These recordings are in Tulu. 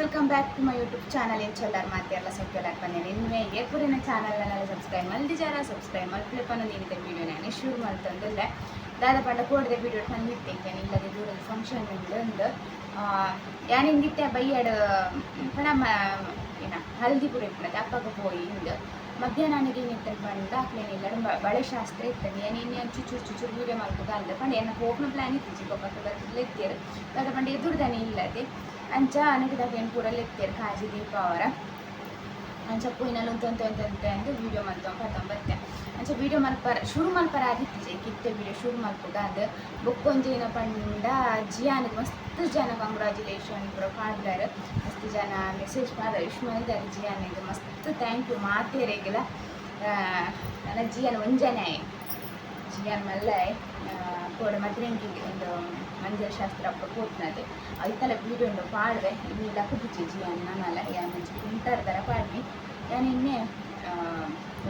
Welcome back to my YouTube channel. ಎಂಚೊಲ್ಲಾರ್ ಮಾತೆರ್ಲ ಸೌಖ್ಯಲಾರ್ ಪನ್ನೇನೆ ಇನ್ಮೆ ಏಪುರಿನ ಚಾನಲ್ ಸಬ್ಸ್ಕ್ರೈಬ್ ಮಲ್ದಿಜಾರ ಸಬ್ಸ್ಕ್ರೈಬ್ ಮಲ್ಪಲೆ ಪನ್ನೊಂದು. ವೀಡಿಯೋ ನಾನು ಶುರು ಮಲ್ತೊಂದುಲ್ಲೆ. ದಾದ ಪಂಡ ಕೋಡ್ದೆ ವೀಡಿಯೋ ಪಂದಿತ್ತೆ ಇಲ್ಲದೆ ದೂರದ ಫಂಕ್ಷನ್ ಉಂಡು ಉಂದು. ಯಾನ್ ಇಂದಿತ್ತೆ ಬಯ್ಯಡ್ ಪಂಡ ಏನ ಹಲ್ದಿ ಪೂರ ಇಪ್ಪುನತೆ ಅಪ್ಪಗ ಪೋಯಿ ಇಂದು. ಮಧ್ಯಾಹ್ನ ನನಗೆ ಏನಿತ್ತು ಪಂಡ ಅಕ್ಲೇನ ಇಲ್ಲಡ್ ಬಳೆ ಶಾಸ್ತ್ರ ಇತ್ತು. ಏನ್ ಇನ್ನು ಚುಚುರು ಚುಚುರು ವೀಡಿಯೋ ಮಲ್ಪುಗ ಅಂದ ಪಂಡ ಎನ್ನ ಪೋಪುನ ಪ್ಲಾನ್ ಇತ್ತಿಜಿ. ಬೊಕ್ಕ ಬತ್ತಿಲ್ಲ ಎತ್ತಿಯರು. ದಾದ ಪಂಡ ಎದುರುದಾನೆ ಇಲ್ಲದೆ ಅಂಚ ಅನಗಿದಾಗ ಪೂರ ಲೆತ್ತೇರು ಕಾಜಿ ದೀಪಾವರ. ಅಂಚ ಪೋಯಿನಲ್ಲಿ ಉಂತ ಉಂತ ಉಂತ ಉಂತ ಅಂದು ವೀಡಿಯೋ ಮಲ್ತೊಂದು ಪತ್ತೊಂಬತ್ತೆ. ಅಂಚ ವೀಡಿಯೋ ಮಲ್ಪರ ಶುರು ಮಲ್ಪರ ಆದಿತ್ತಿಜಿ. ಕಿತ್ತೆ ವೀಡಿಯೋ ಶುರು ಮಲ್ಪುಗ ಅಂದ್. ಬೊಕ್ಕೊಂಜಿ ಏನ ಪಂಡ ಜಿಯಾನಿಗೆ ಮಸ್ತ್ ಜನ ಕಂಗ್ರಾಚುಲೇಷನ್ ಪೂರ ಪಾಡ್ದಾರ್. ಮಸ್ತ್ ಜನ ಮೆಸೇಜ್ ಪಾಡ್ದಾರ್, ವಿಶ್ ಮಲ್ದಾರ್ ಜಿಯಾನಿಗೆ. ಮಸ್ತ್ thank you ಮಾತೆರೆಗ್ಲ. ನನ್ನ ಜಿಯಾನ್ ಒಂಜನೆ ಆಯೆ, ಜಿಯಾನ್ ಮಲ್ಲಾಯ್. ಕೋಡೆ ಮದ್ರೆಂಕಿಗೆ ಒಂದು ಮಂಜಲ್ ಶಾಸ್ತ್ರ ಅಪ್ಪ ಪೋತ್ನತೆ. ಐತಲ ವೀಡಿಯೋ ಉಂಡು ಪಾಡ್ವೆ. ಇನ್ನು ಲಕ್ಕುಜಿ ಜಿಯಾನ್ ನನಲ ಯಾನ್ ಒಂಜಿ ಕುಂಟಾರ್ದರ ಪಾಡ್ವಿ. ಯಾನ್ ಇನ್ನೆ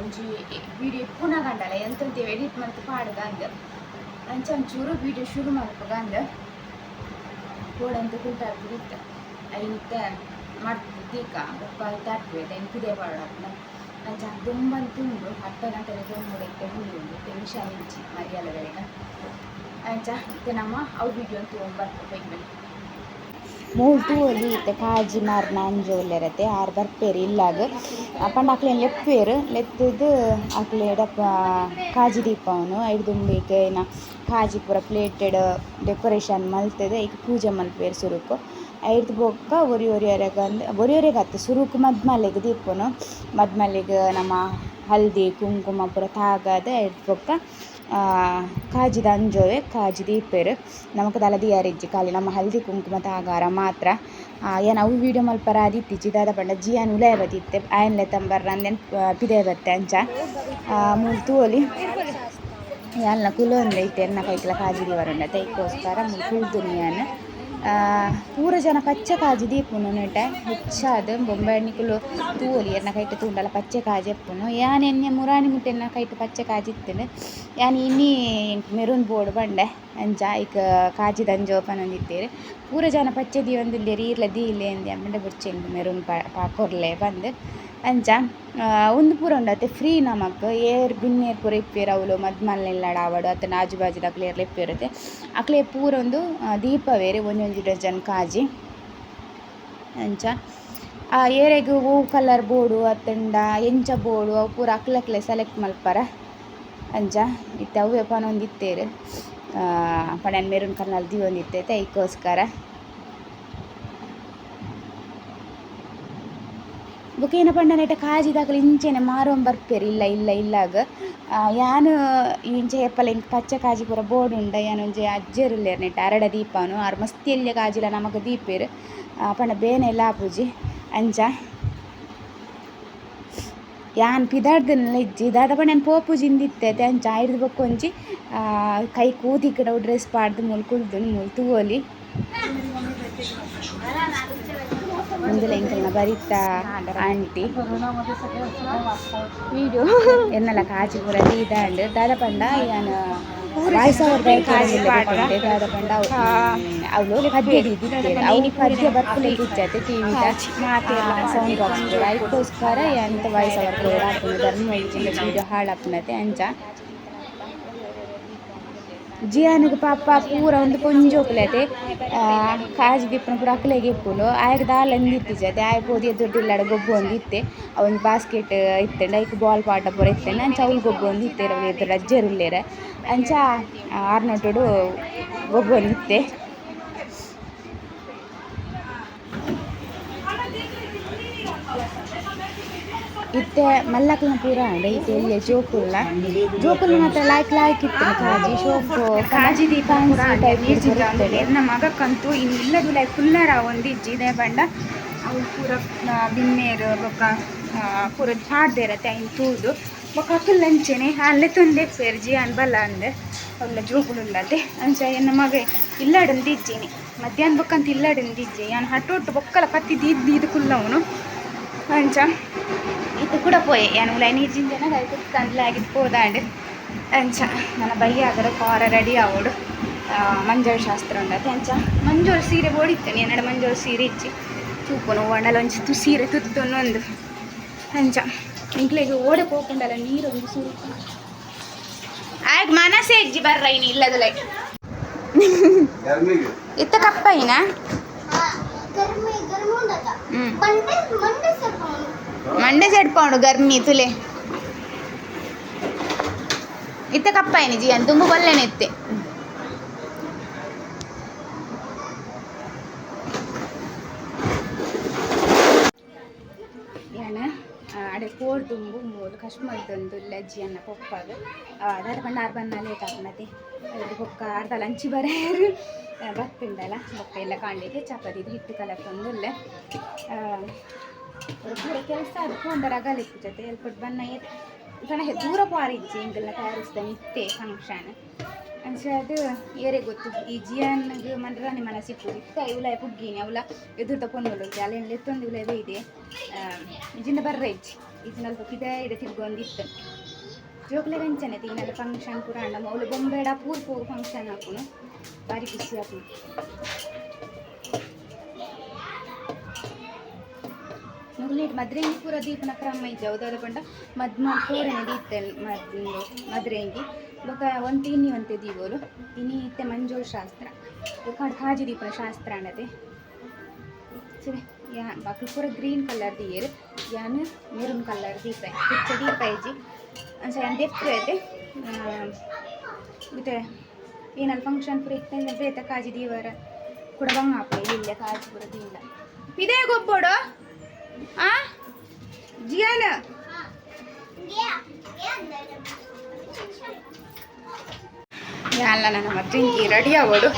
ಒಂಜಿ ವೀಡಿಯೋ ಇಪ್ಪುನ ಕಂಡಲ ಎಂತಂತ ಎಡಿಟ್ ಮಲ್ತ್ ಪಾಡುಗ ಅಂದ್. ಅಂಚ ಒಂಚೂರು ವೀಡಿಯೋ ಶುರು ಮಲ್ಪುಗ ಅಂದ್. ಕೋಡಂತ ಕುಂಟಾರ್ ಇತ್ತು ಐನಿತ್ತೆ ಮಡ್ತು ದೀಕ ಬೊಕ್ಕ ಐತಾಟ್ವೆ ಐನ್ ಪಿದೆ ಪಾಡೋಣ. ಅಂಚ ದುಂಬಂತುಂಡು 10 ಗಂಟೆಗೆ ದುಂಬುಡು ಇತ್ತೆ ಉಂಡು ಟೆನ್ಷನ್ ಇಜ್ಜಿ ಮರಿಯಲ ಬೆಳಗ್ಗೆ. ಅಂಚ ಇತ್ತೆ ನಮ್ಮ ಅವು ವೀಡಿಯೋ ತಗೊಂಡ್ ಬನ್ನಿ. ಮೂಲು ತೂವೊಲಿ, ಇತ್ತೆ ಕಾಜಿ ಮಾರ್ನ ಅಂಜೊವುಲ್ಲೆರತೆ. ಆರ್ ಬರ್ಪೆರ್ ಇಲ್ಲಾಗ್ ಪಂಡ ಅಕ್ಲೆನ್ ಲೆಪ್ಪುವೆರ್. ಲೆತ್ತುದು ಅಕ್ಲೆಡ ಕಾಜಿ ದೀಪಾವುನು. ಐಡ್ ದುಂಬು ಏನ ಕಾಜಿ ಪೂರ ಪ್ಲೇಟೆಡ್ ಡೆಕೋರೇಷನ್ ಮಲ್ತುದು ಐಕ್ ಪೂಜೆ ಮಲ್ಪುವೆರ್ ಸುರುಕು. ಐರ್ದ್ ಬೊಕ್ಕ ಒರಿ ಒರಿಯರೆಗ್ ಅಂದ್ ಒರಿ ಒರಿಯಗ್ ಅತ್ತ್, ಸುರುಕು ಮದ್ಮಲೆಗ್ ದೀಪುನು. ಮದ್ಮಲೆಗ್ ನಮ ಹಲ್ದಿ ಕುಂಕುಮ ಪೂರ ತಾಗಾದ್ ಐರ್ದ್ ಬೊಕ್ಕ ಕಾಜಿದ ಅಂಜೋವೆ ಕಾಜಿ ದೀಪೆರ್. ನಮಕ್ ದಾಲ ದಿಯರಿಜ್ಜಿ, ಖಾಲಿ ನಮ್ಮ ಹಲ್ದಿ ಕುಂಕುಮ ತಾಗಾರ ಮಾತ್ರ. ಯಾನ್ ಅವು ವೀಡಿಯೋ ಮಲ್ಪರ ಆದಿತ್ತಿಜಿ. ದಾದ ಪಂಡ ಜಿಯಾನ್ ಉಲಾಯಿ ಬತ್ತಿತ್ತೆ, ಆಯನ್ ಲೆತ್ತಂಬರ್ರ ಅಂದೆನ್ ಪಿದಯಿ ಬತ್ತೆ. ಅಂಚ ಮೂಲು ತೂವೊಲಿ, ಯಾನ್ಲ ಕುಲೊಂದೆ ಇತ್ತೆ. ಎನ್ನ ಕೈಕ್ಲ ಕಾಜಿ ದೀವರುಂಡತೆ, ಐಕೋಸ್ಕರ ಮೂಲು ಕುಲ್ದುನಿ ಯಾನ್. ಪೂರ ಜನ ಪಚ್ಚೆ ಕಾಜಿ ದೀಪುನು ನೆಟೆ ಹೆಚ್ಚಾದ್. ಬೊಂಬೈ ನಿಕುಲು ತೂವೊಲಿ, ಎನ್ನ ಕೈಟ್ ತೂಂಡಲ ಪಚ್ಚೆ ಕಾಜಿ ಇಪ್ಪುನು. ಯಾನ್ ಎನ್ನೆ ಮುರಾನಿ ಮುಟ್ಟ ಎನ್ನ ಕೈಟ್ ಪಚ್ಚೆ ಕಾಜಿ ಇತ್ತುಂಡು. ಯಾನ್ ಇನಿ ಎಂಕ್ ಮೆರೂನ್ ಬೋಡು ಪಂಡೆ. ಅಂಚ ಐಕ್ ಕಾಜಿದ ಅಂಜೋವು ಪನೊಂದಿತ್ತೆರ್. ಪೂರ ಜನ ಪಚ್ಚೆ ದೀವೊಂದುಲ್ಲೆರ್, ಈರ್ಲ ದೀಲೆ ಅಂದ್. ಪಂಡ ಬೊರ್ಚಿ ಎಂಕ್ ಮೆರೂನ್ ಕೊರ್ಲೆ ಪಂದ್. ಅಂಚ ಉಂದು ಪೂರ ಉಂಡತೆ ಫ್ರೀ ನಮಕ್. ಏರ್ ಬಿನ್ನೆರ್ ಪೂರ ಇಪ್ಪುವೆರ್ ಅವುಲು ಮದ್ಮಲ್ನ ಇಲ್ಲಡ್ ಆವಡ್ ಅತ್ತ್ಂಡ ಆಜು ಬಾಜುದಕುಲು ಏರ್ಲ ಇಪ್ಪುವೆರ್ ಅಕ್ಲೆ ಪೂರ ಉಂದು ದೀಪವೆರ್ ಒಂಜೊಂಜಿ ಡಜನ್ ಕಾಜಿ. ಅಂಚ ಏರೆಗ್ ಒವು ಕಲರ್ ಬೋಡು ಅತ್ತ್ಂಡ ಎಂಚ ಬೋಡು ಅವು ಪೂರ ಅಕ್ಲಕ್ಲೆ ಸೆಲೆಕ್ಟ್ ಮಲ್ಪರ. ಅಂಚ ಇತ್ತೆ ಅವ್ವೆ ಪನೊಂದಿತ್ತೆರ್. ಪಂಡ ಯಾನ್ ಮೆರೂನ್ ಕಲರ್ ದೀವೊಂದಿತ್ತೆ ಐಕೋಸ್ಕರ. ಬೊಕ ಏನ ಪಂಡ ನೆಟೆ ಕಾಜಿದಕುಲು ಇಂಚೆನೆ ಮಾರೊಂದು ಬರ್ಪೆರ್ ಇಲ್ಲ ಇಲ್ಲ ಇಲ್ಲಾಗ್. ಯಾನ್ ಇಂಚ ಏಪಲ ಎಂಕ್ ಪಚ್ಚೆ ಕಾಜಿ ಪೂರ ಬೋಡುಂಡ ಯಾನ್ ಒಂಜಿ ಅಜ್ಜೆರ್ ಉಲ್ಲೆರ್ ನೆಟೆ ಅರಡ ದೀಪನು. ಆರ್ ಮಸ್ತ್ ಎಲ್ಯ ಕಾಜಿಲ ನಮಕ್ ದೀಪೆರ್. ಪಂಡ ಬೇನೆ ಆಪುಜಿ. ಅಂಚ ಯಾನ್ ಪಿದಾಡ್ದನ್ಲ ಇಜ್ಜಿ. ದಾದ ಪಂಡ ಯಾನ್ ಪೋಪುಜಿ ಇಂದಿತ್ತೆ. ಅಂಚ ಐರ್ದ್ ಬೊಕ್ಕ ಒಂಜಿ ಕೈ ಕೂದಿಕ್ಕಡ ಡ್ರೆಸ್ ಪಾಡ್ದ್ ಮೂಲು ಕುಲ್ದುನಿ. ಮೂಲು ತೂವೊಲಿ, ಉಂದುಲ ಎಂಕಲ್ನ ಬರಿತ ಆಂಟಿ. ವೀಡಿಯೋ. ಎನ್ನಲ ಕಾಜಿ ಪೂರ ದೀದಾಂಡ್. ದಾದ ಪಂಡ ಯಾನ್ ವಾಯ್ಸ್ ಓವರ್ ದಾದ ಪಂಡ ಅವ್ಲು ಪದ್ಯ ದೀದಿತ್ತೆರ್. ಅವು ಪದ್ಯ ಬರ್ಪುಲೆಕ ಇಜ್ಜತೆ ಟಿವಿದ ಸೌಂಡ್ ಬಾಕ್ಸ್. ಐಕೋಸ್ಕರ ಯಾನ್ ವಾಯ್ಸ್ ಓವರ್ ಕೊರೊಡಾಪುಂಡು. ಧರ್ಮ ಇಜ್ಜಿಂಡ ವೀಡಿಯೋ ಹಾಳಾಪುನತೆ. ಅಂಚ ಜಿಯಾನಿಗ್ ಪಾಪ ಪೂರ ಒಂದು ಪೊಂಜೋಕುಲತೆ ಕಾಜಿ ದೀಪುನ ಪೂರ ಅಕ್ಲೆಗೆ ಇಪ್ಪುಂಡು. ಆಯಗ್ ದಾಲ ಅಂದಿತ್ತಿಜತೆ. ಆಯೆ ಪೋದು ಎದುರುದಿಲ್ಲಡೆ ಗೊಬ್ಬೊಂದಿತ್ತೆ. ಅವು ಬಾಸ್ಕೆಟ್ ಇತ್ತ್ಂಡ ಐಕ್ ಬಾಲ್ ಪಾಡ್ಡ ಪೂರ ಇತ್ತ್ಂಡ ಅಂಚ ಅವ್ಲು ಗೊಬ್ಬೊಂದಿತ್ತೆರ್. ಅವ್ಲು ಎದುರು ಅಜ್ಜೆರ್ ಉಲ್ಲೆರ್. ಅಂಚ ಆರ್ನೊಟ್ಟುಡು ಗೊಬ್ಬೊಂದಿತ್ತೆ. ಇತ್ತೆ ಮಲ್ಲಕ್ಲ್ನ ಪೂರ ಆಂಡ್. ಇತ್ತೆ ಎಲ್ಯ ಜೋಕುಲ್ನ ಜೋಕುಲ್ನ ಮಾತ್ರ ಲಾಯ್ಕ್ ಲಾಯ್ಕ್ ಇತ್ತುಂಡು ಕಾಜಿ ಶೋಕು. ಕಾಜಿ ದೀಪ ಪೂರ ಫ್ಯಾನ್ಸಿ ಟೈಪ್ ನೀರ್ ಪೂರ ಜಿಂಜ. ಇತ್ತುಂಡು. ಎನ್ನ ಮಗಕ್ಕಂತೂ ಇನ್ನು ಇಲ್ಲದುಲ ಕುಲ್ಲರ ಒಂದಿಜ್ಜಿ. ಇದೇ ಪಂಡ ಅವು ಪೂರ ಬಿನ್ನೇರು ಬೊಕ್ಕ ಪೂರ ಪಾಡ್ದೇರತೆ. ಐನ್ ತೂದು ಬೊಕ್ಕ ಅಕುಲ್ ಅಂಚೆನೆ ಅಲ್ಲೇ ತೊಂದೆ ಜಿಯಾನ್ ಬಲ ಅಂದ್. ಅವುಲ ಜೋಕುಲು ಉಲ್ಲತೆ. ಅಂಚ ಎನ್ನ ಮಗ ಇಲ್ಲಡಂದಿಜ್ಜಿನಿ ಮಧ್ಯಾಹ್ನ ಬೊಕ್ಕಂತ ಇಲ್ಲಡಂದಿಜ್ಜಿ. ಯಾನ್ ಹಟೋಟು ಬೊಕ್ಕಲ ಪತ್ತಿ ದೀದ್ ದೀದ್ ಕುಲ್ಲವನು. ಅಂಚ ಇತ್ತೆ ಕೂಡ ಪೋಯೆ ಯಾನ್ ಉಲಾಯಿ ನೀರು ಜಿಂಜನ ಕುತ್ತಂದ್ಲ ಆಗಿದ್ ಪೋದಾಂಡ್. ಅಂಚ ನನ್ನ ಬಯ್ಯ ಆಗರ ಕಾರ ರೆಡಿ ಆವೊಡು. ಮಂಜಲ್ ಶಾಸ್ತ್ರ ಉಂಡತೆ. ಅಂಚ ಮಂಜೋಲ್ ಸೀರೆ ಬೋಡಿತ್ತೇನೆ. ಎನ್ನಡ ಮಂಜೋಲ್ ಸೀರೆ ಇಜ್ಜಿ. ತೂಪುನು ಒಣಲ ಒಂಜಿ ತು ಸೀರೆ ತುತ್ತೊಂದು ಅಂಚ ಎಂಕ್ಲೆಗ್ ಓಡೆ ಪೋಪುಂಡಲ ನೀರು ಒಂಜಿ ಸುರು ಆಗ ಮನಸ್ಸೇ ಇಜ್ಜಿ ಬರ್ರ ಇನಿ ಇಲ್ಲದಲೈ. ಇತ್ತ ಕಪ್ಪೈನಾ? ಗರ್ಮಿ ಗರ್ಮಿ ಉಂಡತ. ಹ್ಮ್. ಮಂಡೆ ಮಂಡೆ ಸ್ವಲ್ಪ. ಮಂಡೆ ಸೆಡ್ಪೌಂಡು ಗರ್ಮಿ ತುಲೆ. ಇತ್ತ ಕಪ್ಪಾಯಿನಿ ಜಿ ಅಂತ ತುಂಬ ಒಳ್ಳೆನೆ ಇತ್ತೆ. ಯಾನ ಅಡೆ ಕೋಡ್ ತುಂಬು ಮೂಲು ಕಷ್ಟ ಮಲ್ತೊಂದು ಅಜ್ಜಿ ಅನ್ನ ಪೊಪ್ಪಾಗ ದಾದ ಪಂಡ ಆರ್ ಬನ್ನ ಲೇಟ್ ಆಪುನತೆ. ಅದ್ರ ಬೊಕ್ಕ ಅರ್ಧ ಲಂಚ್ ಬರೇರು ಬತ್ತುಂಡಲ. ಬೊಕ್ಕ ಎಲ್ಲ ಕಾಣ್ಲಿಕ್ಕೆ ಚಪಾತಿ ಹಿಟ್ಟು ಕಲತ್ತೊಂದುಲ್ಲೆ. ಪೂರ ಕೆಲಸ ಅದು ಪೋಂಡರ ಅಗಲಿಪ್ಪು ಜೊತೆ ಎಲ್ಪಟ್ಟು ಬನ್ನ ಪಂಡ ದೂರ ಪಾರಿಜ್ಜಿ ಎಂಕಲ್ನ ತಯಾರಿಸ್ದ ಇತ್ತೆ ಫಂಕ್ಷನ್. ಅಂಚ ಅದು ಏರೆ ಗೊತ್ತು ಈ ಜಿಯನ್ಗ್ ಮನ್ರಾನಿ ಮನಸ್ಸಿಪ್ಪು ಇತ್ತ ಇವುಲ ಪುಗ್ಗಿನಿ ಅವಲ ಎದುರ್ದ ಪೊಣ್ಣುಲು ಅಲ್ಲೇನು ಲೆತ್ತೊಂದು ಇವುಲ ಇದೆ. ಇಜಿನ ಬರ್ರ ಇಜ್ಜಿ ಇಜಿನ ಅಲ್ಪ ಪಿದ ಇಡ ತಿರ್ಗೊಂದಿತ್ತು. ಜೋಕ್ಲೆಗ್ ಅಂಚನೆ ತಿನ್ನಲ್ಲ ಫಂಕ್ಷನ್ ಪೂರ ಅಂಡ ಅವ್ಲು ಬೊಂಬೇಡ ಪೂರ್ ಪೋಗು ಫಂಕ್ಷನ್ ಆಪುನು ಬಾರಿ ಖುಷಿ ಆಪುನು. ಮೊದಲನೇಟ್ ಮದ್ರೆಂಗಿ ಪೂರ ದೀಪನ ಕ್ರಮ ಇಜ್ಜಿ ಹೌದಾದ ಪಂಡ ಮದ್ ಪೂರನೆ ದೀತೆ ಮದ್ ಮದ್ರೆಂಗಿ. ಬೊಕ ಒಂತೆ ಇನ್ನಿ ಒಂತೆ ದೀವೋಲು ಇನಿ ಇತ್ತೆ ಮಂಜೋಳ್ ಶಾಸ್ತ್ರ ಬೊಕ ಕಾಜಿ ದೀಪನ ಶಾಸ್ತ್ರ ಅಂಡತೆ. ಸರಿ ಯಾ ಬಾಕಿ ಪೂರ ಗ್ರೀನ್ ಕಲರ್ ದೀಯೆರ್, ಯಾನ್ ಮೆರೂನ್ ಕಲರ್ ದೀಪ ಹೆಚ್ಚ ದೀಪ ಇಜ್ಜಿ. ಅಂಚ ಯಾನ್ ದೆಪ್ಪು ಐತೆ ಇತ್ತೆ ಏನಲ್ಲ ಫಂಕ್ಷನ್ ಪೂರ ಇತ್ತೆ ಬೇತೆ ಕಾಜಿ ದೀವರ ಕೂಡ ಬಂಗ ಆಪುಂಡು ಇಲ್ಲ ಕಾಜಿ ಪೂರ ದೀಂಡ ಪಿದೆ ಗೊಬ್ಬೊಡು ಆ ಜಿಯಾನ. ಯಾನ್ಲ ನನ್ನ ಮದ್ರಿಂಗಿ ರೆಡಿ ಆವೋಡು.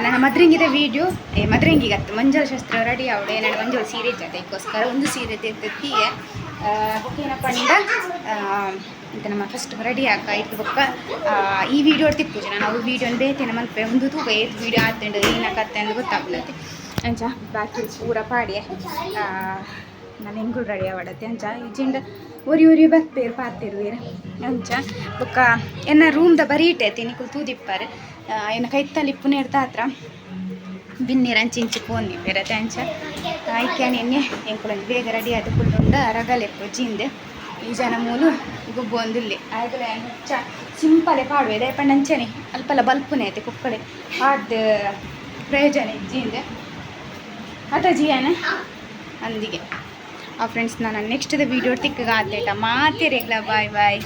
ನನ್ನ ಮದ್ರಿಂಗಿದ ವೀಡಿಯೋ ಏ ಮದ್ರಿಂಗಿಗೆ ಅತ್ತು ಮಂಜಲ್ ಶಾಸ್ತ್ರ ರೆಡಿ ಆವಡು. ನನ್ನ ಮಂಜಲ್ ಸೀರೆ ಜೊತೆಗೋಸ್ಕರ ಒಂದು ಸೀರೆ ತೆತ್ತೀಯ ಬೊಕ್ಕ ಏನಪ್ಪ ಪಂಡ ಇಂತ ನಮ್ಮ ಫಸ್ಟ್ ರೆಡಿ ಆಕ ಇತ್ತು. ಬೊಕ್ಕ ಈ ವೀಡಿಯೋ ತಿಪ್ಪುಜಿ ನಾನು ಅವು ವೀಡಿಯೋನ ಬೇತೇನೆ ಮಲ್ಪೆ ಒಂದು ತೂಕ ಏತ್ ವೀಡಿಯೋ ಆತಂಡು ಏನಕತ್ತೆ ಅಂದು ಗೊತ್ತಾಗ್ಲತ್ತೆ. ಅಂಚ ಬಾಕಿ ಪೂರ ಪಾಡಿಯೆ ನಾನು ಎಂಗುಳು ರೆಡಿ ಆವಡತ್ತೆ. ಅಂಚ ಇಜಿಂಡ ಒರಿ ಒರಿ ಬರ್ಪೇರು ಪಾತೆರುವೆರ್. ಅಂಚ ಬೊಕ್ಕ ಎನ್ನ ರೂಮ್ದ ಬರೀ ಇಟ್ಟೈತಿ ನಿಕುಲು ತೂದಿಪ್ಪಾರೆ ಎನ್ನ ಕೈತಲ್ಲಿ ಇಪ್ಪುನೇರ್ದ ಹತ್ರ ಬಿನ್ನಿರ ಅಂಚಿ ಇಂಚಿ ಪೋಂದಿಪ್ಪೆರತೆ. ಅಂಚ ಐಕ್ಯಾನ ಎಣ್ಣೆ ಎಂಕುಲೊಂಜಿ ಬೇಗ ರೆಡಿ ಆದ್ ಕುಲ್ಲುಂಡ ರಗಲೆಪ್ಪು ಜಿಂದೆ. ಈ ಜನ ಮೂಲು ಗೊಬ್ಬೊಂದುಲ್ಲೆ ಆಯ್ಗಲ ಹೆಚ್ಚ ಸಿಂಪಲೆ ಪಾಡುವೆ ದಾಯೆ ಪಂಡ ಅಂಚನೆ ಅಲ್ಪಲ ಬಲ್ಪುನೆ ಐತೆ ಕುಕ್ಕಡೆ ಪಾಡ್ದ್ ಪ್ರಯೋಜನ ಇಜ್ಜಿಂದೆ ಅಟ ಜಿಯಾನ ಅಂದಿಗೆ. ಆ ಫ್ರೆಂಡ್ಸ್, ನಾನು ನೆಕ್ಸ್ಟ್ ವೀಡಿಯೋ ತಿಕ್ಕಗ ಆತೇಟ ಮಾತೇರೆಗ್ಲ. Bye boy.